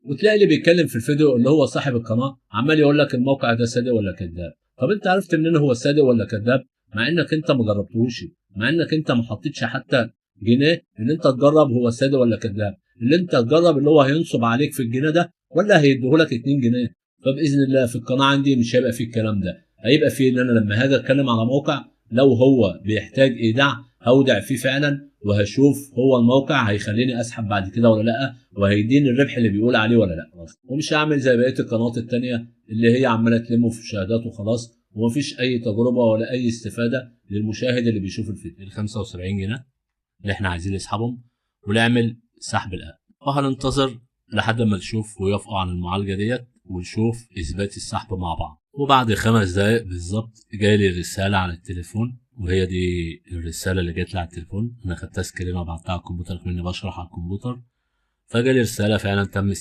وتلاقي اللي بيتكلم في الفيديو اللي هو صاحب القناة عمال يقول لك الموقع ده صادق ولا كذاب. طب انت عرفت منين هو صادق ولا كذاب؟ مع انك انت ما جربتهوش، مع انك انت ما حطيتش حتى جنيه ان انت تجرب هو صادق ولا كذاب. اللي انت تجرب اللي هو هينصب عليك في الجنيه ده ولا هيديهولك 2 جنيه. فباذن الله في القناة عندي مش هيبقى فيه الكلام ده، هيبقى فيه ان انا لما هاجي اتكلم على موقع لو هو بيحتاج ايداع هودع فيه فعلا، وهشوف هو الموقع هيخليني اسحب بعد كده ولا لا، وهيديني الربح اللي بيقول عليه ولا لا. ومش هعمل زي بقية القنوات التانية اللي هي عماله تلمه في شهادات وخلاص، ومفيش اي تجربه ولا اي استفاده للمشاهد اللي بيشوف الفيديو. ال 75 جنيه اللي احنا عايزين نسحبهم ونعمل سحب الان، وهننتظر لحد ما نشوف ويوافقوا على المعالجة ديت ونشوف اثبات السحب مع بعض. وبعد 5 دقايق بالظبط جالي رسالة على التليفون، وهي دي الرسالة اللي جات لي على التليفون. انا خدتها screen وبعتها على الكمبيوتر مني بشرح على الكمبيوتر، فجالي رسالة فعلا تم السداد.